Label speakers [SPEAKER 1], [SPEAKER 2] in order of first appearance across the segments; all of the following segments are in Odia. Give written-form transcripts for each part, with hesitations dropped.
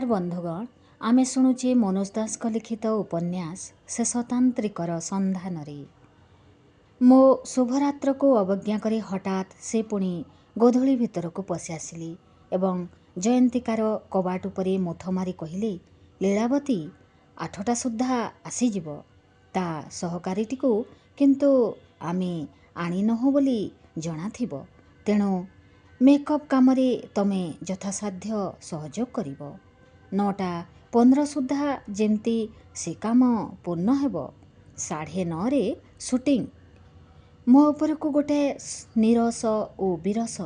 [SPEAKER 1] ବନ୍ଧୁଗଣ, ଆମେ ଶୁଣୁଛେ ମନୋଜ ଦାସଙ୍କ ଲିଖିତ ଉପନ୍ୟାସ ଶେଷତାନ୍ତ୍ରିକର ସନ୍ଧାନରେ। ମୋ ଶୁଭରାତ୍ରକୁ ଅବଜ୍ଞା କରି ହଠାତ୍ ସେ ପୁଣି ଗୋଧୂଳି ଭିତରକୁ ପଶି ଆସିଲେ ଏବଂ ଜୟନ୍ତିକାର କବାଟ ଉପରେ ମୁଥ ମାରି କହିଲେ, ଲୀଳାବତୀ 8ଟା ସୁଦ୍ଧା ଆସିଯିବ। ତା ସହକାରୀଟିକୁ କିନ୍ତୁ ଆମେ ଆଣିନାହୁଁ ବୋଲି ଜଣାଥିବ। ତେଣୁ ମେକଅପ୍ କାମରେ ତମେ ଯଥାସାଧ୍ୟ ସହଯୋଗ କରିବ। 9ଟା 15 ସୁଦ୍ଧା ଯେମିତି ସେ କାମ ପୂର୍ଣ୍ଣ ହେବ। 9:30ରେ ସୁଟିଂ। ମୋ ଉପରକୁ ଗୋଟାଏ ନୀରସ ଓ ବିରସ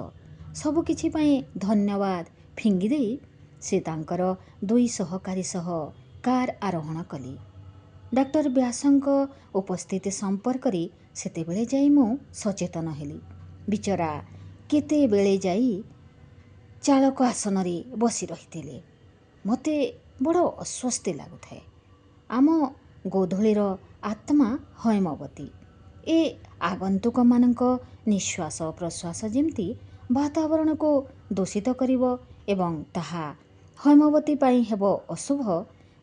[SPEAKER 1] ସବୁକିଛି ପାଇଁ ଧନ୍ୟବାଦ ଫିଙ୍ଗିଦେଇ ସେ ତାଙ୍କର ଦୁଇ ସହକାରୀ ସହ କାର୍ ଆରୋହଣ କଲେ। ଡାକ୍ତର ବ୍ୟାସଙ୍କ ଉପସ୍ଥିତି ସମ୍ପର୍କରେ ସେତେବେଳେ ଯାଇ ମୁଁ ସଚେତନ ହେଲି। ବିଚରା କେତେବେଳେ ଯାଇ ଚାଳକ ଆସନରେ ବସି ରହିଥିଲେ। ମୋତେ ବଡ଼ ଅସ୍ୱସ୍ତି ଲାଗୁଥାଏ। ଆମ ଗୋଧୂଳିର ଆତ୍ମା ହୈମବତୀ। ଏ ଆଗନ୍ତୁକମାନଙ୍କ ନିଶ୍ୱାସ ପ୍ରଶ୍ୱାସ ଯେମିତି ବାତାବରଣକୁ ଦୂଷିତ କରିବ ଏବଂ ତାହା ହୈମବତୀ ପାଇଁ ହେବ ଅଶୁଭ,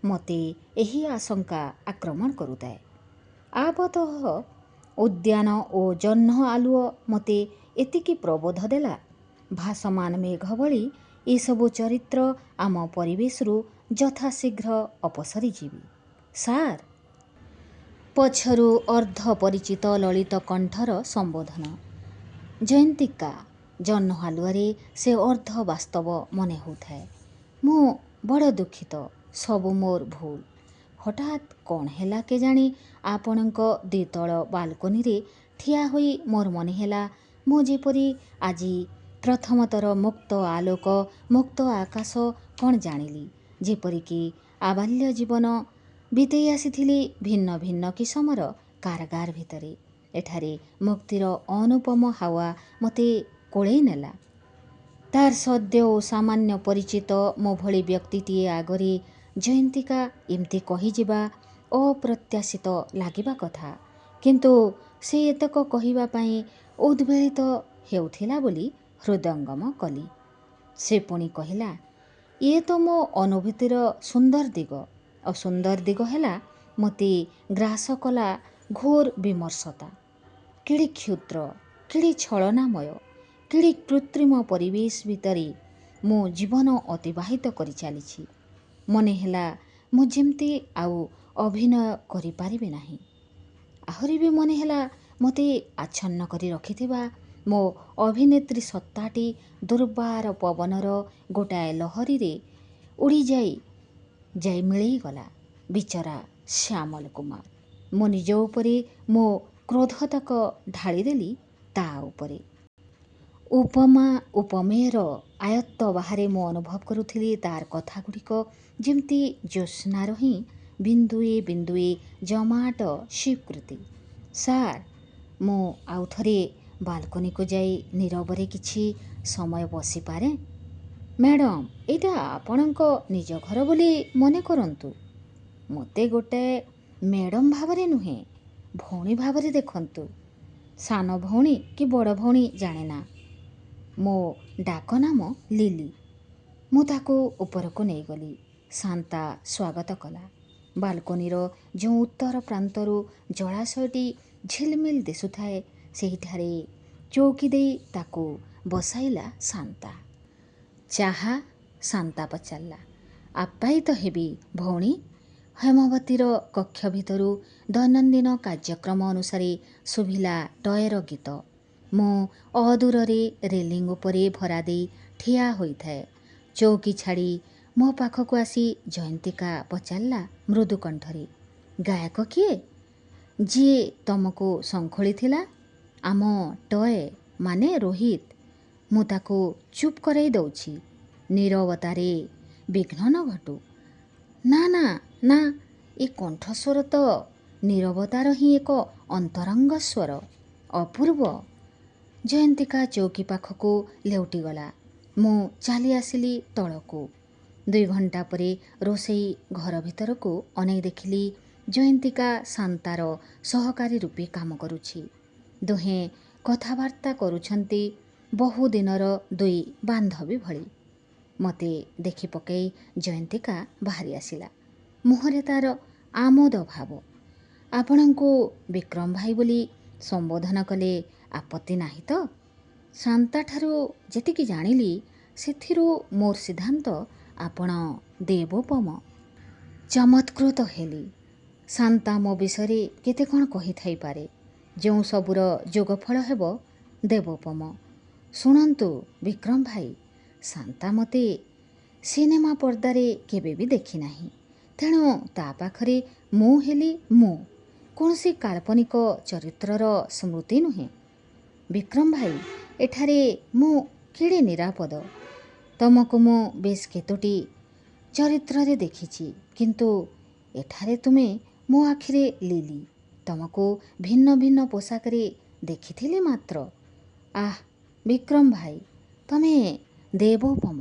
[SPEAKER 1] ମୋତେ ଏହି ଆଶଙ୍କା ଆକ୍ରମଣ କରୁଥାଏ। ଆପାତତଃ ଉଦ୍ୟାନ ଓ ଜହ୍ନ ଆଲୁଅ ମୋତେ ଏତିକି ପ୍ରବୋଧ ଦେଲା, ଭାସମାନ ମେଘ ଭଳି ଏସବୁ ଚରିତ୍ର ଆମ ପରିବେଶରୁ ଯଥାଶୀଘ୍ର ଅପସରିଯିବେ। ସାର୍! ପଛରୁ ଅର୍ଦ୍ଧ ପରିଚିତ ଲଳିତ କଣ୍ଠର ସମ୍ବୋଧନ। ଜୟନ୍ତିକା! ଜହ୍ନ ଆଲୁଅରେ ସେ ଅର୍ଦ୍ଧ ବାସ୍ତବ ମନେ ହେଉଥାଏ। ମୁଁ ବଡ଼ ଦୁଃଖିତ। ସବୁ ମୋର ଭୁଲ। ହଠାତ୍ କ'ଣ ହେଲା କେଜାଣି, ଆପଣଙ୍କ ଦ୍ୱିତଳ ବାଲକୋନିରେ ଠିଆ ହୋଇ ମୋର ମନେହେଲା ମୁଁ ଯେପରି ଆଜି ପ୍ରଥମଥର ମୁକ୍ତ ଆଲୋକ, ମୁକ୍ତ ଆକାଶ କ'ଣ ଜାଣିଲି। ଯେପରିକି ଆବାଲ୍ୟ ଜୀବନ ବିତେଇ ଆସିଥିଲି ଭିନ୍ନ ଭିନ୍ନ କିସମର କାରାଗାର ଭିତରେ। ଏଠାରେ ମୁକ୍ତିର ଅନୁପମ ହାୱା ମୋତେ କୋଳେଇ ନେଲା। ତାର ସଦ୍ୟ ଓ ସାମାନ୍ୟ ପରିଚିତ ମୋ ଭଳି ବ୍ୟକ୍ତିଟିଏ ଆଗରେ ଜୟନ୍ତିକା ଏମିତି କହିଯିବା ଅପ୍ରତ୍ୟାଶିତ ଲାଗିବା କଥା। କିନ୍ତୁ ସେ ଏତକ କହିବା ପାଇଁ ଉଦ୍ବେଳିତ ହେଉଥିଲା ବୋଲି ହୃଦୟଙ୍ଗମ କଲି। ସେ ପୁଣି କହିଲା, ଇଏ ତ ମୋ ଅନୁଭୂତିର ସୁନ୍ଦର ଦିଗ। ଅସୁନ୍ଦର ଦିଗ ହେଲା ମୋତେ ଗ୍ରାସ କଲା ଘୋର ବିମର୍ଷତା। କେଡ଼େ କ୍ଷୁଦ୍ର, କେଡ଼େ ଛଳନାମୟ, କେଡ଼େ କୃତ୍ରିମ ପରିବେଶ ଭିତରେ ମୁଁ ଜୀବନ ଅତିବାହିତ କରିଚାଲିଛି। ମନେହେଲା ମୁଁ ଯେମିତି ଆଉ ଅଭିନୟ କରିପାରିବି ନାହିଁ। ଆହୁରି ବି ମନେହେଲା ମୋତେ ଆଚ୍ଛନ୍ନ କରି ରଖିଥିବା ମୋ ଅଭିନେତ୍ରୀ ସତ୍ତାଟି ଦୁର୍ବାର ପବନର ଗୋଟାଏ ଲହରୀରେ ଉଡ଼ିଯାଇ ଯାଇ ମିଳେଇଗଲା। ବିଚରା ଶ୍ୟାମଲ କୁମାର! ମୋ ନିଜ ଉପରେ ମୋ କ୍ରୋଧତକ ଢାଳିଦେଲି ତା ଉପରେ। ଉପମା ଉପମେୟର ଆୟତ୍ତ ବାହାରେ ମୁଁ ଅନୁଭବ କରୁଥିଲି ତାର କଥାଗୁଡ଼ିକ ଯେମିତି ଜ୍ୟୋତ୍ସ୍ନାର ହିଁ ବିନ୍ଦୁଏ ବିନ୍ଦୁଏ ଜମାଟ ସ୍ୱୀକୃତି। ସାର୍, ମୁଁ ଆଉ ଥରେ ବାଲକୋନିକୁ ଯାଇ ନୀରବରେ କିଛି ସମୟ ବସିପାରେଁ? ମ୍ୟାଡ଼ମ୍, ଏଇଟା ଆପଣଙ୍କ ନିଜ ଘର ବୋଲି ମନେ କରନ୍ତୁ। ମୋତେ ଗୋଟାଏ ମ୍ୟାଡ଼ମ୍ ଭାବରେ ନୁହେଁ, ଭଉଣୀ ଭାବରେ ଦେଖନ୍ତୁ। ସାନ ଭଉଣୀ କି ବଡ଼ ଭଉଣୀ ଜାଣେନା। ମୋ ଡାକ ନାମ ଲିଲି। ମୁଁ ତାକୁ ଉପରକୁ ନେଇଗଲି। ଶାନ୍ତା ସ୍ୱାଗତ କଲା। ବାଲକୋନିର ଯେଉଁ ଉତ୍ତର ପ୍ରାନ୍ତରୁ ଜଳାଶୟଟି ଝିଲମିଲ ଦିଶୁଥାଏ, ସେହିଠାରେ ଚୌକି ଦେଇ ତାକୁ ବସାଇଲା ଶାନ୍ତା। ଚାହା? ଶାନ୍ତା ପଚାରିଲା। ଆପ୍ୟାୟିତ ହେବି ଭଉଣୀ। ହୈମବତୀର କକ୍ଷ ଭିତରୁ ଦୈନନ୍ଦିନ କାର୍ଯ୍ୟକ୍ରମ ଅନୁସାରେ ଶୁଭିଲା ଟଏର ଗୀତ। ମୁଁ ଅଦୂରରେ ରେଲିଂ ଉପରେ ଭରା ଦେଇ ଠିଆ ହୋଇଥାଏ। ଚୌକି ଛାଡ଼ି ମୋ ପାଖକୁ ଆସି ଜୟନ୍ତିକା ପଚାରିଲା ମୃଦୁ କଣ୍ଠରେ, ଗାୟକ କିଏ, ଯିଏ ତମକୁ ଶଙ୍ଖୋଳିଥିଲା? ଆମ ଟଏ, ମାନେ ରୋହିତ। ମୁଁ ତାକୁ ଚୁପ୍ କରାଇ ଦଉଛି, ନୀରବତାରେ ବିଘ୍ନ ନ ଘଟୁ। ନା ନା ନା, ଏ କଣ୍ଠସ୍ୱର ତ ନୀରବତାର ହିଁ ଏକ ଅନ୍ତରଙ୍ଗ ସ୍ୱର। ଅପୂର୍ବ! ଜୟନ୍ତିକା ଚୌକି ପାଖକୁ ଲେଉଟିଗଲା। ମୁଁ ଚାଲି ଆସିଲି ତଳକୁ। 2 ଘଣ୍ଟା ପରେ ରୋଷେଇ ଘର ଭିତରକୁ ଅନେଇ ଦେଖିଲି ଜୟନ୍ତିକା ଶାନ୍ତାର ସହକାରୀ ରୂପେ କାମ କରୁଛି। ଦୁହେଁ କଥାବାର୍ତ୍ତା କରୁଛନ୍ତି ବହୁଦିନର ଦୁଇ ବାନ୍ଧବୀ ଭଳି। ମୋତେ ଦେଖି ପକେଇ ଜୟନ୍ତିକା ବାହାରି ଆସିଲା। ମୁହଁରେ ତାର ଆମୋଦ ଭାବ। ଆପଣଙ୍କୁ ବିକ୍ରମ ଭାଇ ବୋଲି ସମ୍ବୋଧନ କଲେ ଆପତ୍ତି ନାହିଁ ତ? ଶାନ୍ତାଠାରୁ ଯେତିକି ଜାଣିଲି ସେଥିରୁ ମୋର ସିଦ୍ଧାନ୍ତ ଆପଣ ଦେବୋପମ। ଚମତ୍କୃତ ହେଲି। ଶାନ୍ତା ମୋ ବିଷୟରେ କେତେ କ'ଣ କହିଥାଇପାରେ, ଯେଉଁ ସବୁର ଯୋଗଫଳ ହେବ ଦେବୋପମ। ଶୁଣନ୍ତୁ ବିକ୍ରମ ଭାଇ, ଶାନ୍ତା ମୋତେ ସିନେମା ପର୍ଦ୍ଦାରେ କେବେ ବି ଦେଖିନାହିଁ। ତେଣୁ ତା ପାଖରେ ମୁଁ ହେଲି ମୁଁ, କୌଣସି କାଳ୍ପନିକ ଚରିତ୍ରର ସ୍ମୃତି ନୁହେଁ। ବିକ୍ରମ ଭାଇ, ଏଠାରେ ମୁଁ କେଡ଼େ ନିରାପଦ। ତମକୁ ମୁଁ ବେଶ କେତୋଟି ଚରିତ୍ରରେ ଦେଖିଛି, କିନ୍ତୁ ଏଠାରେ ତୁମେ ମୋ ଆଖିରେ ଲିଲି। ତମକୁ ଭିନ୍ନ ଭିନ୍ନ ପୋଷାକରେ ଦେଖିଥିଲି ମାତ୍ର। ଆଃ ବିକ୍ରମ ଭାଇ, ତମେ ଦେବୋପମ।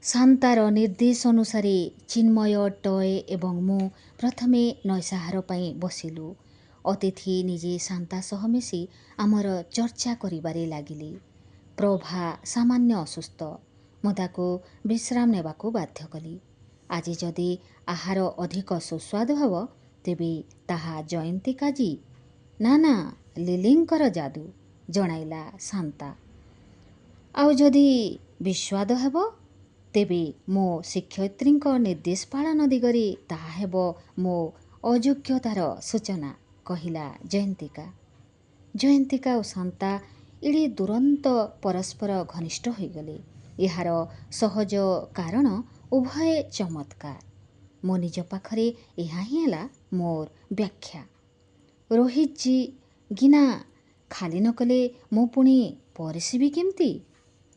[SPEAKER 1] ଶାନ୍ତାର ନିର୍ଦ୍ଦେଶ ଅନୁସାରେ ଚିନ୍ମୟ, ଟୟ ଏବଂ ମୁଁ ପ୍ରଥମେ ନୈଶାହାର ପାଇଁ ବସିଲୁ। ଅତିଥି ନିଜେ ଶାନ୍ତା ସହ ମିଶି ଆମର ଚର୍ଚ୍ଚା କରିବାରେ ଲାଗିଲେ। ପ୍ରଭା ସାମାନ୍ୟ ଅସୁସ୍ଥ। ମୁଁ ତାକୁ ବିଶ୍ରାମ ନେବାକୁ ବାଧ୍ୟ କଲି। ଆଜି ଯଦି ଆହାର ଅଧିକ ସୁସ୍ୱାଦୁ ହେବ, ତେବେ ତାହା ଜୟନ୍ତିକାଜୀ, ନା ନା ଲିଲିଙ୍କର ଯାଦୁ, ଜଣାଇଲା ଶାନ୍ତା। ଆଉ ଯଦି ବିସ୍ୱାଦ ହେବ, ତେବେ ମୋ ଶିକ୍ଷୟିତ୍ରୀଙ୍କ ନିର୍ଦ୍ଦେଶ ପାଳନ ଦିଗରେ ତାହା ହେବ ମୋ ଅଯୋଗ୍ୟତାର ସୂଚନା, କହିଲା ଜୟନ୍ତିକା। ଜୟନ୍ତିକା ଓ ଶାନ୍ତା ଏଡ଼େ ତୁରନ୍ତ ପରସ୍ପର ଘନିଷ୍ଠ ହୋଇଗଲେ। ଏହାର ସହଜ କାରଣ ଉଭୟେ ଚମତ୍କାର। ମୋ ନିଜ ପାଖରେ ଏହା ହିଁ ହେଲା ମୋର ବ୍ୟାଖ୍ୟା। ରୋହିତଜୀ ଗିନା ଖାଲି ନ କଲେ ମୁଁ ପୁଣି ପରସିବି କେମିତି?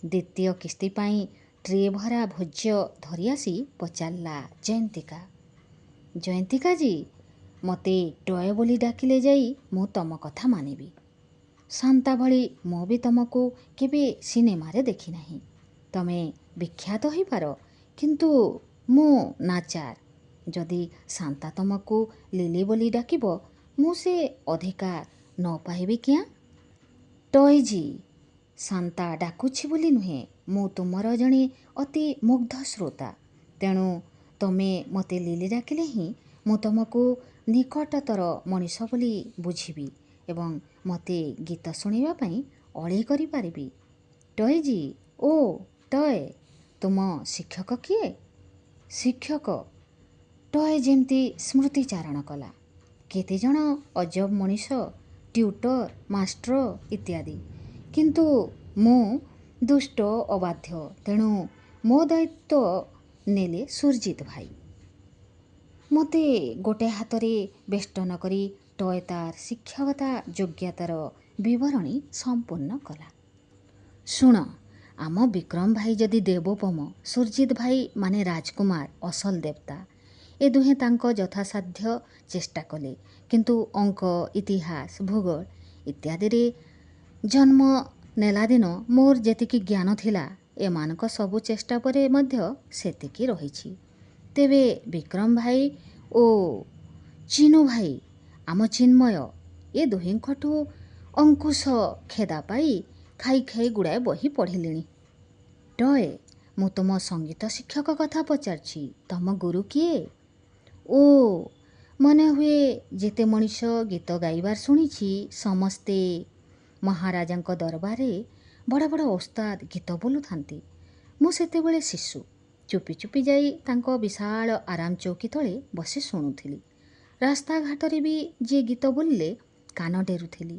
[SPEAKER 1] ଦ୍ୱିତୀୟ କିସ୍ତି ପାଇଁ ଟ୍ରେ ଭରା ଭୋଜ୍ୟ ଧରି ଆସି ପଚାରିଲା ଜୟନ୍ତିକା। ଜୟନ୍ତିକାଜୀ, ମୋତେ ଟୟ ବୋଲି ଡାକିଲେ ଯାଇ ମୁଁ ତମ କଥା ମାନିବି। ଶାନ୍ତା ଭଳି ମୁଁ ବି ତମକୁ କେବେ ସିନେମାରେ ଦେଖିନାହିଁ। ତମେ ବିଖ୍ୟାତ ହୋଇପାର, କିନ୍ତୁ ମୁଁ ନାଚାର। ଯଦି ଶାନ୍ତା ତମକୁ ଲିଲି ବୋଲି ଡାକିବ, ମୁଁ ସେ ଅଧିକାର ନ ପାଇବି କିଆଁ? ଟୟଜୀ, ଶାନ୍ତା ଡାକୁଛି ବୋଲି ନୁହେଁ, ମୁଁ ତୁମର ଜଣେ ଅତି ମୁଗ୍ଧ ଶ୍ରୋତା। ତେଣୁ ତମେ ମୋତେ ଲିଲି ଡାକିଲେ ହିଁ ମୁଁ ତମକୁ ନିକଟତର ମଣିଷ ବୋଲି ବୁଝିବି ଏବଂ ମୋତେ ଗୀତ ଶୁଣିବା ପାଇଁ ଅଳି କରିପାରିବି। ଟୟଜୀ, ଓ ଟୟ, ତୁମ ଶିକ୍ଷକ କିଏ? ଶିକ୍ଷକ? ଟୟ ଯେମିତି ସ୍ମୃତିଚାରଣ କଲା। କେତେଜଣ ଅଜବ ମଣିଷ, ଟ୍ୟୁଟର, ମାଷ୍ଟର ଇତ୍ୟାଦି। କିନ୍ତୁ ମୁଁ ଦୁଷ୍ଟ, ଅବାଧ୍ୟ, ତେଣୁ ମୋ ଦାୟିତ୍ୱ ନେଲେ ସୁରଜିତ ଭାଇ। ମୋତେ ଗୋଟେ ହାତରେ ବେଷ୍ଟନ କରି ଟୟ ତାର ଶିକ୍ଷକତା ଯୋଗ୍ୟତାର ବିବରଣୀ ସମ୍ପୂର୍ଣ୍ଣ କଲା। ଶୁଣ, ଆମ ବିକ୍ରମ ଭାଇ ଯଦି ଦେବୋପମ, ସୁରଜିତ ଭାଇ ମାନେ ରାଜକୁମାର, ଅସଲ ଦେବତା। ଏ ଦୁହେଁ ତାଙ୍କ ଯଥାସାଧ୍ୟ ଚେଷ୍ଟା କଲେ, କିନ୍ତୁ ଅଙ୍କ, ଇତିହାସ, ଭୂଗୋଳ ଇତ୍ୟାଦିରେ ଜନ୍ମ ନେଲା ଦିନ ମୋର ଯେତିକି ଜ୍ଞାନ ଥିଲା, ଏମାନଙ୍କ ସବୁ ଚେଷ୍ଟା ପରେ ମଧ୍ୟ ସେତିକି ରହିଛି। ତେବେ ବିକ୍ରମ ଭାଇ ଓ ଚିନୁ ଭାଇ, ଆମ ଚିନ୍ମୟ, ଏ ଦୁହିଁଙ୍କଠୁ ଅଙ୍କୁଶ ଖେଦା ପାଇ ଖାଇ ଖାଇ ଗୁଡ଼ାଏ ବହି ପଢ଼ିଲିଣି। ଟୟ, ମୁଁ ତୁମ ସଙ୍ଗୀତ ଶିକ୍ଷକ କଥା ପଚାରୁଛି, ତମ ଗୁରୁ କିଏ? ଓ, ମନେହୁଏ ଯେତେ ମଣିଷ ଗୀତ ଗାଇବାର ଶୁଣିଛି, ସମସ୍ତେ ମହାରାଜାଙ୍କ ଦରବାରରେ ବଡ଼ ବଡ଼ ଓସ୍ତାଦ ଗୀତ ବୋଲୁଥାନ୍ତି। ମୁଁ ସେତେବେଳେ ଶିଶୁ। ଚୁପି ଚୁପି ଯାଇ ତାଙ୍କ ବିଶାଳ ଆରାମ ଚୌକି ତଳେ ବସି ଶୁଣୁଥିଲି। ରାସ୍ତାଘାଟରେ ବି ଯିଏ ଗୀତ ବୋଲିଲେ କାନ ଡେରୁଥିଲି।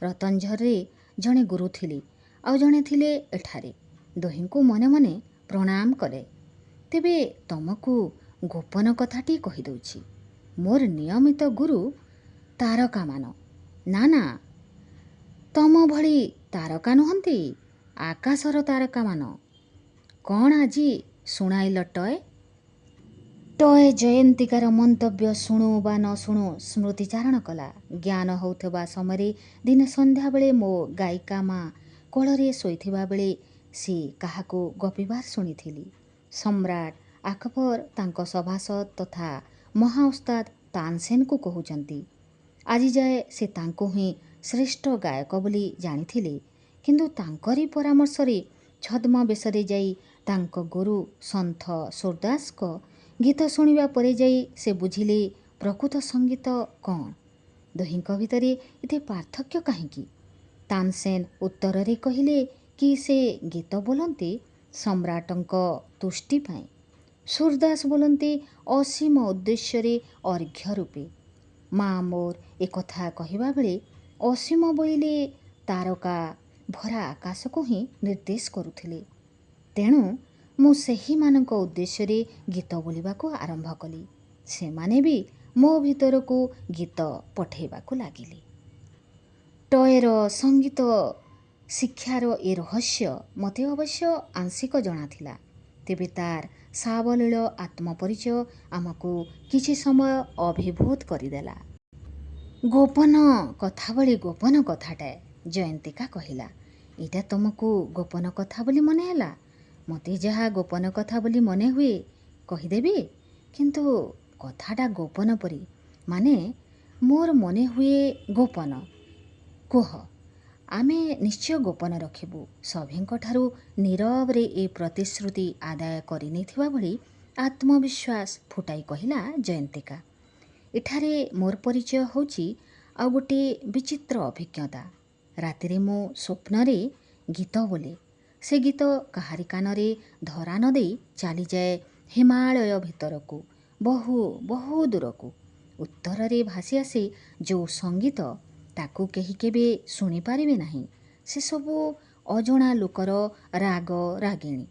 [SPEAKER 1] ରତନଝରରେ ଜଣେ ଗୁରୁ ଥିଲେ, ଆଉ ଜଣେ ଥିଲେ ଏଠାରେ। ଦୁହିଁଙ୍କୁ ମନେ ମନେ ପ୍ରଣାମ କରେ। ତେବେ ତମକୁ ଗୋପନ କଥାଟି କହିଦେଉଛି। ମୋର ନିୟମିତ ଗୁରୁ ତାରକାମାନ, ନା ନା, ତମ ଭଳି ତାରକା ନୁହନ୍ତି, ଆକାଶର ତାରକାମାନ। କ'ଣ ଆଜି ଶୁଣାଇଲ ଟୟ? ଟୟ ଜୟନ୍ତିକାର ମନ୍ତବ୍ୟ ଶୁଣୁ ବା ନ ଶୁଣୁ ସ୍ମୃତିଚାରଣ କଲା। ଜ୍ଞାନ ହେଉଥିବା ସମୟରେ ଦିନେ ସନ୍ଧ୍ୟାବେଳେ ମୋ ଗାୟିକା ମା କୋଳରେ ଶୋଇଥିବା ବେଳେ ସେ କାହାକୁ ଗପିବାର ଶୁଣିଥିଲି। ସମ୍ରାଟ ଆକବର ତାଙ୍କ ସଭାସଦ ତଥା ମହା ଉସ୍ତାଦ ତାନସେନକୁ କହୁଛନ୍ତି, ଆଜିଯାଏ ସେ ତାଙ୍କୁ ହିଁ ଶ୍ରେଷ୍ଠ ଗାୟକ ବୋଲି ଜାଣିଥିଲେ, କିନ୍ତୁ ତାଙ୍କରି ପରାମର୍ଶରେ ଛଦ୍ମବେଶରେ ଯାଇ ତାଙ୍କ ଗୁରୁ ସନ୍ଥ ସୁରଦାସଙ୍କ ଗୀତ ଶୁଣିବା ପରେ ଯାଇ ସେ ବୁଝିଲେ ପ୍ରକୃତ ସଙ୍ଗୀତ କ'ଣ। ଦୁହିଁଙ୍କ ଭିତରେ ଏତେ ପାର୍ଥକ୍ୟ କାହିଁକି? ତାନସେନ ଉତ୍ତରରେ କହିଲେ କି ସେ ଗୀତ ବୋଲନ୍ତି ସମ୍ରାଟଙ୍କ ତୁଷ୍ଟି ପାଇଁ, ସୁରଦାସ ବୋଲନ୍ତି ଅସୀମ ଉଦ୍ଦେଶ୍ୟରେ ଅର୍ଘ୍ୟ ରୂପେ। ମା ମୋର ଏକଥା କହିବା ବେଳେ ଅସୀମ ବୋଇଲେ ତାରକା ଭରା ଆକାଶକୁ ହିଁ ନିର୍ଦ୍ଦେଶ କରୁଥିଲେ। ତେଣୁ ମୁଁ ସେହିମାନଙ୍କ ଉଦ୍ଦେଶ୍ୟରେ ଗୀତ ବୋଲିବାକୁ ଆରମ୍ଭ କଲି। ସେମାନେ ବି ମୋ ଭିତରକୁ ଗୀତ ପଠେଇବାକୁ ଲାଗିଲେ। ଟଏର ସଙ୍ଗୀତ ଶିକ୍ଷାର ଏ ରହସ୍ୟ ମୋତେ ଅବଶ୍ୟ ଆଂଶିକ ଜଣାଥିଲା। ତେବେ ତାର ସାବଲୀଳ ଆତ୍ମପରିଚୟ ଆମକୁ କିଛି ସମୟ ଅଭିଭୂତ କରିଦେଲା। ଗୋପନ କଥା ଭଳି ଗୋପନ କଥାଟାଏ, ଜୟନ୍ତିକା କହିଲା। ଏଇଟା ତୁମକୁ ଗୋପନ କଥା ବୋଲି ମନେ ହେଲା? ମୋତେ ଯାହା ଗୋପନ କଥା ବୋଲି ମନେ ହୁଏ କହିଦେବି, କିନ୍ତୁ କଥାଟା ଗୋପନ ପରି, ମାନେ ମୋର ମନେ ହୁଏ ଗୋପନ। କୁହ, ଆମେ ନିଶ୍ଚୟ ଗୋପନ ରଖିବୁ। ସଭିଙ୍କ ଠାରୁ ନୀରବରେ ଏ ପ୍ରତିଶ୍ରୁତି ଆଦାୟ କରିନେଇଥିବା ଭଳି ଆତ୍ମବିଶ୍ୱାସ ଫୁଟାଇ କହିଲା ଜୟନ୍ତିକା। ଏଠାରେ ମୋର ପରିଚୟ ହେଉଛି ଆଉ ଗୋଟିଏ ବିଚିତ୍ର ଅଭିଜ୍ଞତା। ରାତିରେ ମୁଁ ସ୍ୱପ୍ନରେ ଗୀତ ବୋଲେ। ସେ ଗୀତ କାହାରି କାନରେ ଧରା ନ ଦେଇ ଚାଲିଯାଏ ହିମାଳୟ ଭିତରକୁ, ବହୁ ବହୁ ଦୂରକୁ। ଉତ୍ତରରେ ଭାସି ଆସେ ଯେଉଁ ସଙ୍ଗୀତ, ତାକୁ କେହି କେବେ ଶୁଣିପାରିବେ ନାହିଁ। ସେସବୁ ଅଜଣା ଲୋକର ରାଗ ରାଗିଣୀ।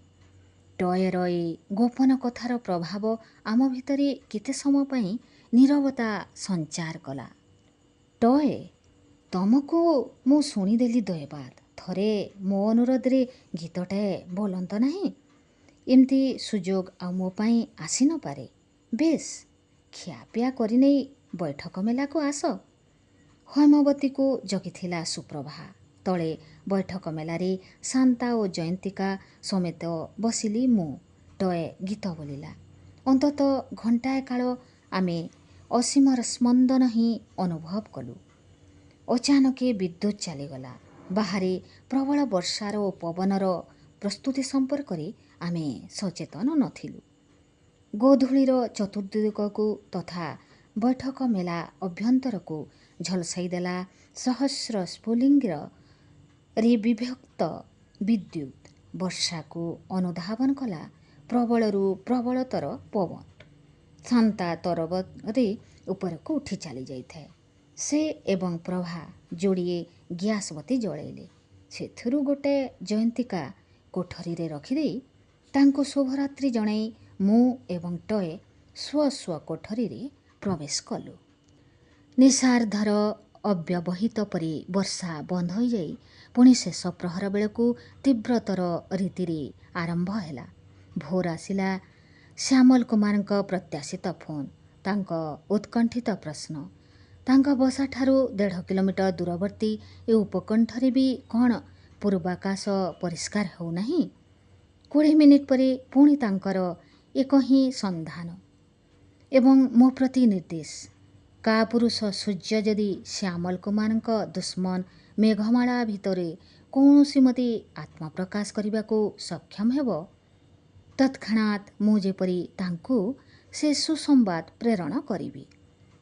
[SPEAKER 1] ଟଏର ଏ ଗୋପନ କଥାର ପ୍ରଭାବ ଆମ ଭିତରେ କେତେ ସମୟ ପାଇଁ ନୀରବତା ସଞ୍ଚାର କଲା। ଟଏ, ତମକୁ ମୁଁ ଶୁଣିଦେଲି ଦୟବାଦ। ଥରେ ମୋ ଅନୁରୋଧରେ ଗୀତଟାଏ ବୋଲନ୍ତ ନାହିଁ? ଏମିତି ସୁଯୋଗ ଆଉ ମୋ ପାଇଁ ଆସି ନପାରେ। ବେଶ, ଖିଆପିଆ କରିନେଇ ବୈଠକ ମେଲାକୁ ଆସ। হৈମବତୀକୁ ଜଗିଥିଲା ସୁପ୍ରଭା। ତଳେ ବୈଠକ ମେଲାରେ ଶାନ୍ତା ଓ ଜୟନ୍ତିକା ସମେତ ବସିଲି ମୁଁ। ଟଏ ଗୀତ ବୋଲିଲା। ଅନ୍ତତଃ ଘଣ୍ଟାଏ କାଳ ଆମେ ଅସୀମର ସ୍ପନ୍ଦନ ହିଁ ଅନୁଭବ କଲୁ। ଅଚାନକ ବିଦ୍ୟୁତ୍ ଚାଲିଗଲା। ବାହାରେ ପ୍ରବଳ ବର୍ଷାର ଓ ପବନର ପ୍ରସ୍ତୁତି ସମ୍ପର୍କରେ ଆମେ ସଚେତନ ନଥିଲୁ। ଗୋଧୂଳିର ଚତୁର୍ଦିଗକୁ ତଥା ବୈଠକ ମେଲା ଅଭ୍ୟନ୍ତରକୁ ଝଲସାଇ ଦେଲା ସହସ୍ର ସ୍ଫୁଲିଙ୍ଗରେ ବିଭକ୍ତ ବିଦ୍ୟୁତ୍। ବର୍ଷାକୁ ଅନୁଧାବନ କଲା ପ୍ରବଳରୁ ପ୍ରବଳତର ପବନ। ଶାନ୍ତା ତରବରରେ ଉପରକୁ ଉଠି ଚାଲି ଯାଇଥାଏ। ସେ ଏବଂ ପ୍ରଭା ଯୋଡ଼ିଏ ଗ୍ୟାସ୍ ବତି ଜଳେଇଲେ। ସେଥିରୁ ଗୋଟେ ଜୟନ୍ତିକା କୋଠରୀରେ ରଖିଦେଇ ତାଙ୍କୁ ଶୁଭରାତ୍ରି ଜଣାଇ ମୁଁ ଏବଂ ଟଏ ସ୍ୱ ସ୍ୱ କୋଠରୀରେ ପ୍ରବେଶ କଲୁ। ନିଶାର୍ଦ୍ଧର ଅବ୍ୟବହିତ ପରି ବର୍ଷା ବନ୍ଦ ହୋଇଯାଇ ପୁଣି ଶେଷ ପ୍ରହର ବେଳକୁ ତୀବ୍ରତର ରୀତିରେ ଆରମ୍ଭ ହେଲା। ଭୋର ଆସିଲା ଶ୍ୟାମଲ କୁମାରଙ୍କ ପ୍ରତ୍ୟାଶିତ ଫୋନ୍, ତାଙ୍କ ଉତ୍କଣ୍ଠିତ ପ୍ରଶ୍ନ। ତାଙ୍କ ବସାଠାରୁ 1.5 କିଲୋମିଟର ଦୂରବର୍ତ୍ତୀ ଏ ଉପକଣ୍ଠରେ ବି କ'ଣ ପୂର୍ବାକାଶ ପରିଷ୍କାର ହେଉନାହିଁ? 20 ମିନିଟ୍ ପରେ ପୁଣି ତାଙ୍କର ଏକ ହିଁ ସନ୍ଧାନ ଏବଂ ମୋ ପ୍ରତି ନିର୍ଦ୍ଦେଶ। କାପୁରୁଷ ସୂର୍ଯ୍ୟ ଯଦି ଶ୍ୟାମଲ କୁମାରଙ୍କ ଦୁଶ୍ମନ ମେଘମାଳା ଭିତରେ କୌଣସି ମତେ ଆତ୍ମପ୍ରକାଶ କରିବାକୁ ସକ୍ଷମ ହେବ, ତତ୍କ୍ଷଣାତ୍ ମୁଁ ଯେପରି ତାଙ୍କୁ ସେ ସୁସମ୍ବାଦ ପ୍ରେରଣ କରିବି।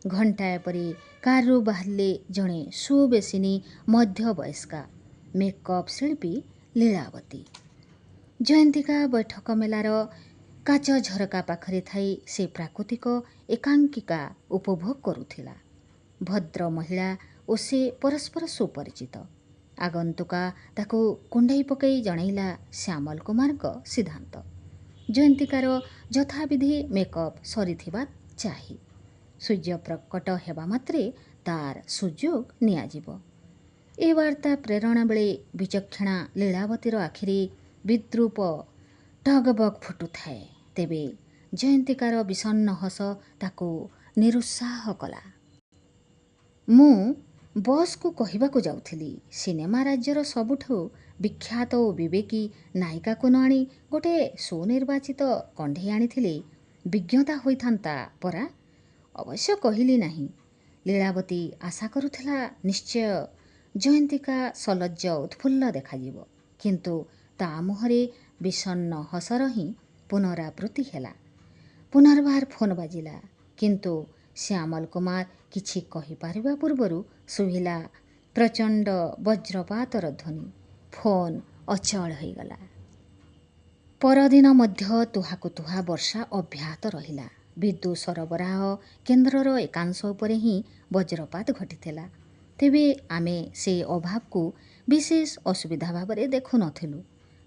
[SPEAKER 1] ଘଣ୍ଟାଏ ପରେ କାରରୁ ବାହାରିଲେ ଜଣେ ସୁବେଶିନୀ ମଧ୍ୟବୟସ୍କା ମେକଅପ୍ ଶିଳ୍ପୀ ଲୀଳାବତୀ। ଜୟନ୍ତିକା ବୈଠକ ମେଲାର କାଚ ଝରକା ପାଖରେ ଥାଇ ସେ ପ୍ରାକୃତିକ ଏକାଙ୍କିକା ଉପଭୋଗ କରୁଥିଲା। ଭଦ୍ର ମହିଳା ଓ ସେ ପରସ୍ପର ସୁପରିଚିତ। ଆଗନ୍ତୁକା ତାକୁ କୁଣ୍ଢାଇ ପକାଇ ଜଣାଇଲା ଶ୍ୟାମଲ କୁମାରଙ୍କ ସିଦ୍ଧାନ୍ତ। ଜୟନ୍ତିକାର ଯଥାବିଧି ମେକଅପ୍ ସରିଥିବା ଚାହି। ସୂର୍ଯ୍ୟ ପ୍ରକଟ ହେବା ମାତ୍ରେ ତାର ସୁଯୋଗ ନିଆଯିବ। ଏ ବାର୍ତ୍ତା ପ୍ରେରଣ ବେଳେ ବିଚକ୍ଷଣା ଲୀଳାବତୀର ଆଖିରେ ବିଦ୍ରୂପ ଟଗବଗ ଫୁଟୁଥାଏ। ତେବେ ଜୟନ୍ତିକାର বিষଣ୍ଣ ହସ ତାକୁ ନିରୁତ୍ସାହ କଲା। ମୁଁ ବସ୍କୁ କହିବାକୁ ଯାଉଥିଲି, ସିନେମା ରାଜ୍ୟର ସବୁଠୁ ବିଖ୍ୟାତ ଓ ବିବେକୀ ନାୟିକାକୁ ନ ଆଣି ଗୋଟେ ସୁନିର୍ବାଚିତ କଣ୍ଢେଇ ଆଣିଥିଲେ ବିଜ୍ଞତା ହୋଇଥାନ୍ତା ପରା। ଅବଶ୍ୟ କହିଲି ନାହିଁ। ଲୀଳାବତୀ ଆଶା କରୁଥିଲା ନିଶ୍ଚୟ ଜୟନ୍ତିକା ସଲଜ୍ଜ ଉତ୍ଫୁଲ୍ଲ ଦେଖାଯିବ, କିନ୍ତୁ ତା ମୁହଁରେ ବିଷଣ୍ଣ ହସର ହିଁ ପୁନରାବୃତ୍ତି ହେଲା। ପୁନର୍ବାର ଫୋନ୍ ବାଜିଲା, କିନ୍ତୁ ଶ୍ୟାମଲ କୁମାର କିଛି କହିପାରିବା ପୂର୍ବରୁ ଶୁଭିଲା ପ୍ରଚଣ୍ଡ ବଜ୍ରପାତର ଧ୍ୱନି। ଫୋନ୍ ଅଚଳ ହୋଇଗଲା। ପରଦିନ ମଧ୍ୟ ତୁହାକୁ ତୁହା ବର୍ଷା ଅବ୍ୟାହତ ରହିଲା। ବିଦ୍ୟୁତ୍ ସରବରାହ କେନ୍ଦ୍ରର ଏକାଂଶ ଉପରେ ହିଁ ବଜ୍ରପାତ ଘଟିଥିଲା। ତେବେ ଆମେ ସେ ଅଭାବକୁ ବିଶେଷ ଅସୁବିଧା ଭାବରେ ଦେଖୁନଥିଲୁ।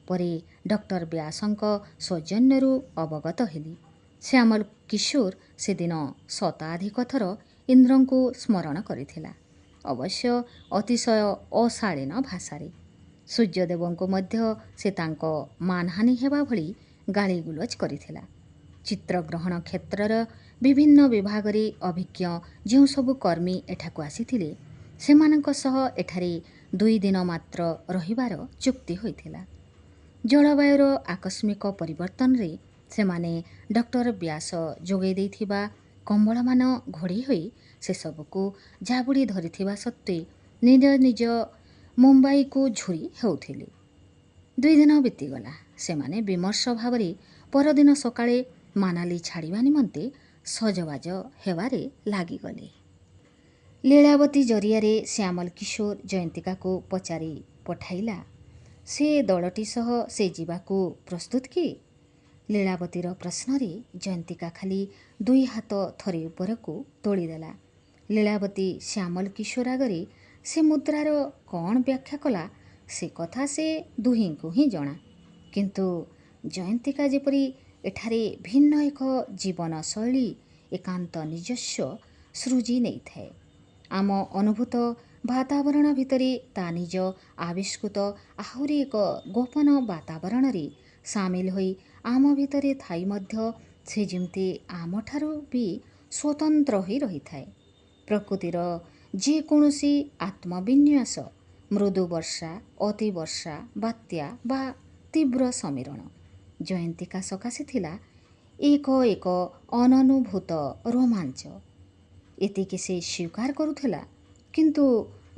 [SPEAKER 1] ପରେ ଡକ୍ଟର ବ୍ୟାସଙ୍କ ସୌଜନ୍ୟରୁ ଅବଗତ ହେଲି, ଶ୍ୟାମଲ କିଶୋର ସେଦିନ ଶତାଧିକ ଥର ଇନ୍ଦ୍ରଙ୍କୁ ସ୍ମରଣ କରିଥିଲା, ଅବଶ୍ୟ ଅତିଶୟ ଅଶାଳୀନ ଭାଷାରେ। ସୂର୍ଯ୍ୟଦେବଙ୍କୁ ମଧ୍ୟ ସେ ତାଙ୍କ ମାନହାନି ହେବା ଭଳି ଗାଳିଗୁଲଜ କରିଥିଲା। ଚିତ୍ରଗ୍ରହଣ କ୍ଷେତ୍ରର ବିଭିନ୍ନ ବିଭାଗରେ ଅଭିଜ୍ଞ ଯେଉଁସବୁ କର୍ମୀ ଏଠାକୁ ଆସିଥିଲେ, ସେମାନଙ୍କ ସହ ଏଠାରେ 2 ଦିନ ମାତ୍ର ରହିବାର ଚୁକ୍ତି ହୋଇଥିଲା। ଜଳବାୟୁର ଆକସ୍ମିକ ପରିବର୍ତ୍ତନରେ ସେମାନେ ଡକ୍ଟର ବ୍ୟାସ ଯୋଗାଇ ଦେଇଥିବା କମ୍ବଳମାନ ଘୋଡ଼େଇ ହୋଇ ସେସବୁକୁ ଜାବୁଡ଼ି ଧରିଥିବା ସତ୍ତ୍ୱେ ନିଜ ନିଜ ମୁମ୍ବାଇକୁ ଝୁରି ହେଉଥିଲେ। 2 ଦିନ ବିତିଗଲା। ସେମାନେ ବିମର୍ଷ ଭାବରେ ପରଦିନ ସକାଳେ ମାନାଲି ଛାଡ଼ିବା ନିମନ୍ତେ ସଜବାଜ ହେବାରେ ଲାଗିଗଲେ। ଲୀଳାବତୀ ଜରିଆରେ ଶ୍ୟାମଲ କିଶୋର ଜୟନ୍ତିକାକୁ ପଚାରି ପଠାଇଲା, ସେ ଦଳଟି ସହ ସେ ଯିବାକୁ ପ୍ରସ୍ତୁତ କି? ଲୀଳାବତୀର ପ୍ରଶ୍ନରେ ଜୟନ୍ତିକା ଖାଲି ଦୁଇ ହାତ ଥରେ ଉପରକୁ ତୋଳିଦେଲା। ଲୀଳାବତୀ ଶ୍ୟାମଲ କିଶୋର ଆଗରେ ସେ ମୁଦ୍ରାର କ'ଣ ବ୍ୟାଖ୍ୟା କଲା, ସେ କଥା ସେ ଦୁହିଁଙ୍କୁ ହିଁ ଜଣା। କିନ୍ତୁ ଜୟନ୍ତିକା ଯେପରି ଏଠାରେ ଭିନ୍ନ ଏକ ଜୀବନଶୈଳୀ ଏକାନ୍ତ ନିଜସ୍ୱ ସୃଜି ନେଇଥାଏ। ଆମ ଅନୁଭୂତ ବାତାବରଣ ଭିତରେ ତା ନିଜ ଆବିଷ୍କୃତ ଆହୁରି ଏକ ଗୋପନ ବାତାବରଣରେ ସାମିଲ ହୋଇ ଆମ ଭିତରେ ଥାଇ ମଧ୍ୟ ସେ ଯେମିତି ଆମଠାରୁ ବି ସ୍ୱତନ୍ତ୍ର ହୋଇ ରହିଥାଏ। ପ୍ରକୃତିର ଯେକୌଣସି ଆତ୍ମବିନ୍ୟାସ, ମୃଦୁ ବର୍ଷା, ଅତି ବର୍ଷା, ବାତ୍ୟା ବା ତୀବ୍ର ସମୀରଣ, ଜୟନ୍ତିକା ସକାଶେ ଥିଲା ଏକ ଏକ ଅନନୁଭୂତ ରୋମାଞ୍ଚ। ଏତିକି ସେ ସ୍ୱୀକାର କରୁଥିଲା, କିନ୍ତୁ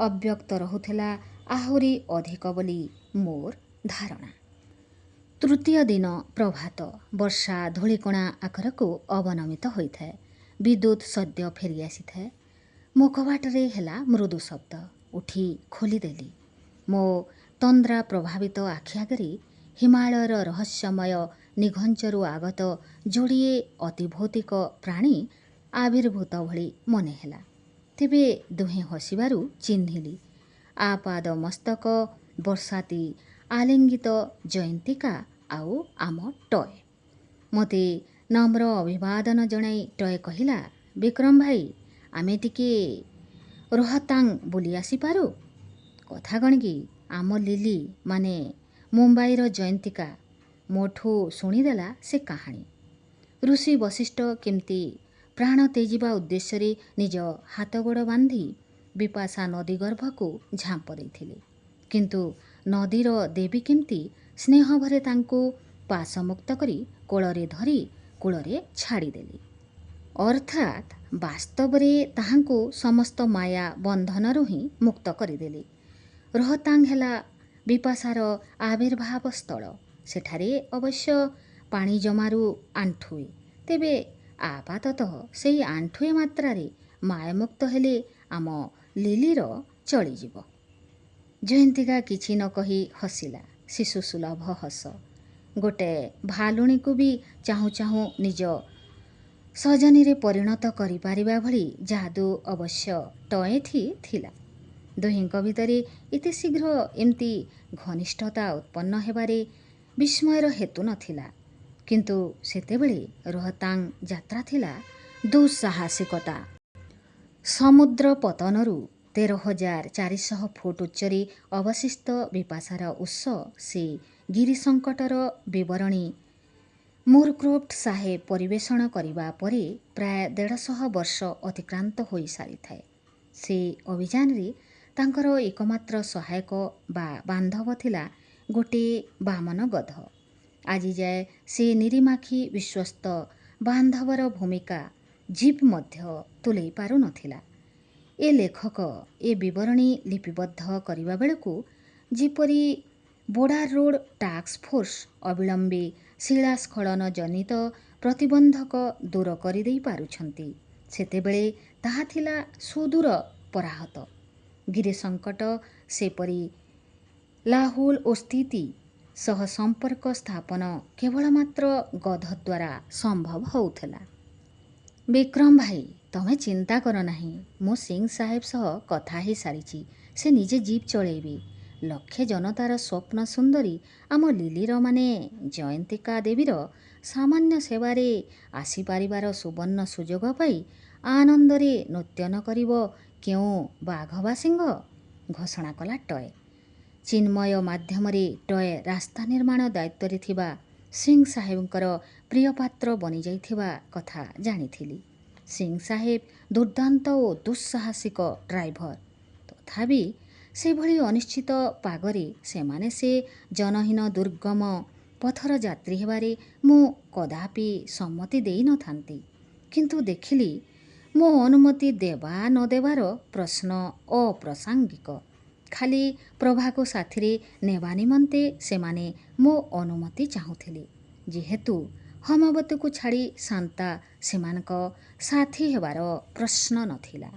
[SPEAKER 1] ଅବ୍ୟକ୍ତ ରହୁଥିଲା ଆହୁରି ଅଧିକ ବୋଲି ମୋର ଧାରଣା। ତୃତୀୟ ଦିନ ପ୍ରଭାତ। ବର୍ଷା ଧୂଳିକଣା ଆକାରକୁ ଅବନମିତ ହୋଇଥାଏ। ବିଦ୍ୟୁତ୍ ସଦ୍ୟ ଫେରି ଆସିଥାଏ। ମୋ କବାଟରେ ହେଲା ମୃଦୁ ଶବ୍ଦ। ଉଠି ଖୋଲିଦେଲି। ମୋ ତନ୍ଦ୍ରା ପ୍ରଭାବିତ ଆଖି ଆଗରେ ହିମାଳୟର ରହସ୍ୟମୟ ନିଘଞ୍ଚରୁ ଆଗତ ଯୋଡ଼ିଏ ଅତିଭୌତିକ ପ୍ରାଣୀ ଆବିର୍ଭୂତ ଭଳି ମନେହେଲା। ତେବେ ଦୁହେଁ ହସିବାରୁ ଚିହ୍ନିଲି, ଆପାଦ ମସ୍ତକ ବର୍ଷାତି ଆଲିଙ୍ଗିତ ଜୟନ୍ତିକା ଆଉ ଆମ ଟୟ। ମୋତେ ନମ୍ର ଅଭିବାଦନ ଜଣାଇ ଟୟ କହିଲା, "ବିକ୍ରମ ଭାଇ, ଆମେ ଟିକେ ରୋହତାଙ୍ଗ ବୁଲି ଆସିପାରୁ? କଥା କ'ଣ କି, ଆମ ଲିଲି, ମାନେ ମୁମ୍ବାଇର ଜୟନ୍ତିକା, ମୋଠୁ ଶୁଣିଦେଲା ସେ କାହାଣୀ। ଋଷି ବଶିଷ୍ଠ କେମିତି ପ୍ରାଣ ତେଜିବା ଉଦ୍ଦେଶ୍ୟରେ ନିଜ ହାତଗୋଡ଼ ବାନ୍ଧି ବିପାଶା ନଦୀ ଗର୍ଭକୁ ଝାମ୍ପ ଦେଇଥିଲେ, କିନ୍ତୁ ନଦୀର ଦେବୀ କେମିତି ସ୍ନେହଭରେ ତାଙ୍କୁ ପାଶମୁକ୍ତ କରି କୋଳରେ ଧରି କୂଳରେ ଛାଡ଼ିଦେଲେ। ଅର୍ଥାତ୍ ବାସ୍ତବରେ ତାହାଙ୍କୁ ସମସ୍ତ ମାୟା ବନ୍ଧନରୁ ହିଁ ମୁକ୍ତ କରିଦେଲେ। ରୋହତାଙ୍ଗ ହେଲା ବିପାଶାର ଆବିର୍ଭାବ ସ୍ଥଳ। ସେଠାରେ ଅବଶ୍ୟ ପାଣି ଜମାରୁ ଆଣ୍ଠୁଏ। ତେବେ ଆପାତତଃ ସେଇ ଆଣ୍ଠୁଏ ମାତ୍ରାରେ ମାୟାମୁକ୍ତ ହେଲେ ଆମ ଲିଲିର ଚଳିଯିବ।" ଜୟନ୍ତିକା କିଛି ନ କହି ହସିଲା ଶିଶୁସୁଲଭ ହସ। ଗୋଟେ ଭାଲୁଣୀକୁ ବି ଚାହୁଁ ଚାହୁଁ ନିଜ ସଜନୀରେ ପରିଣତ କରିପାରିବା ଭଳି ଯାଦୁ ଅବଶ୍ୟ ଟଏଠି ଥିଲା। ଦୁହିଁଙ୍କ ଭିତରେ ଏତେ ଶୀଘ୍ର ଏମିତି ଘନିଷ୍ଠତା ଉତ୍ପନ୍ନ ହେବାରେ ବିସ୍ମୟର ହେତୁ ନଥିଲା। କିନ୍ତୁ ସେତେବେଳେ ରୋହତାଙ୍ଗ ଯାତ୍ରା ଥିଲା ଦୁଃସାହସିକତା। ସମୁଦ୍ର ପତନରୁ 13,400 ଫୁଟ ଉଚ୍ଚରେ ଅବସ୍ଥିତ ବିପାଶାର ଉତ୍ସ ସେ ଗିରିସଙ୍କଟର ବିବରଣୀ ମୁରକ୍ରୋଫ୍ଟ ସାହେବ ପରିବେଷଣ କରିବା ପରେ ପ୍ରାୟ 150 ବର୍ଷ ଅତିକ୍ରାନ୍ତ ହୋଇ ସାରିଥାଏ। ସେ ଅଭିଯାନରେ ତାଙ୍କର ଏକମାତ୍ର ସହାୟକ ବା ବାନ୍ଧବ ଥିଲା ଗୋଟିଏ ବାମନ ଗଧ। ଆଜିଯାଏ ସେ ନିରିମାଖି ବିଶ୍ୱସ୍ତ ବାନ୍ଧବର ଭୂମିକା ଜିପ୍ ମଧ୍ୟ ତୁଲେଇ ପାରୁନଥିଲା। ଏ ଲେଖକ ଏ ବିବରଣୀ ଲିପିବଦ୍ଧ କରିବା ବେଳକୁ ଯେପରି ବୋର୍ଡାର ରୋଡ୍ ଟାସ୍କ ଫୋର୍ସ ଅବିଳମ୍ବେ ଶିଳାସ୍ଖଳନ ଜନିତ ପ୍ରତିବନ୍ଧକ ଦୂର କରିଦେଇ ପାରୁଛନ୍ତି, ସେତେବେଳେ ତାହା ଥିଲା ସୁଦୂର ପରାହତ। ଗିରିସଙ୍କଟ ସେପରି ଲାହୁଲ ଓ ସ୍ପିତି ସହ ସମ୍ପର୍କ ସ୍ଥାପନ କେବଳ ମାତ୍ର ଗଧ ଦ୍ୱାରା ସମ୍ଭବ ହେଉଥିଲା। ବିକ୍ରମ ଭାଇ, ତମେ ଚିନ୍ତା କର ନାହିଁ। ମୁଁ ସିଂ ସାହେବ ସହ କଥା ହେଇସାରିଛି। ସେ ନିଜେ ଜିପ୍ ଚଳେଇବେ। ଲକ୍ଷେ ଜନତାର ସ୍ୱପ୍ନ ସୁନ୍ଦରୀ ଆମ ଲିଲିର ମାନେ ଜୟନ୍ତିକା ଦେବୀର ସାମାନ୍ୟ ସେବାରେ ଆସିପାରିବାର ସୁବର୍ଣ୍ଣ ସୁଯୋଗ ପାଇ ଆନନ୍ଦରେ ନୃତ୍ୟ ନ କରିବ କେଉଁ ବାଘ ବା ସିଂହ? ଘୋଷଣା କଲା ଟୟ। ଚିନ୍ମୟ ମାଧ୍ୟମରେ ଟୟ ରାସ୍ତା ନିର୍ମାଣ ଦାୟିତ୍ୱରେ ଥିବା ସିଂ ସାହେବଙ୍କର ପ୍ରିୟପାତ୍ର ବନିଯାଇଥିବା କଥା ଜାଣିଥିଲି। ସିଂ ସାହେବ ଦୁର୍ଦ୍ଦାନ୍ତ ଓ ଦୁଃସାହସିକ ଡ୍ରାଇଭର। ତଥାପି ସେଭଳି ଅନିଶ୍ଚିତ ପାଗରେ ସେମାନେ ସେ ଜନହୀନ ଦୁର୍ଗମ ପଥର ଯାତ୍ରୀ ହେବାରେ ମୁଁ କଦାପି ସମ୍ମତି ଦେଇନଥାନ୍ତି। କିନ୍ତୁ ଦେଖିଲି, ମୋ ଅନୁମତି ଦେବା ନ ଦେବାର ପ୍ରଶ୍ନ ଅପ୍ରାସଙ୍ଗିକ। ଖାଲି ପ୍ରଭାକୁ ସାଥିରେ ନେବା ନିମନ୍ତେ ସେମାନେ ମୋ ଅନୁମତି ଚାହୁଁଥିଲେ। ଯେହେତୁ ହମବତୀକୁ ଛାଡ଼ି ଶାନ୍ତା ସେମାନଙ୍କ ସାଥୀ ହେବାର ପ୍ରଶ୍ନ ନଥିଲା।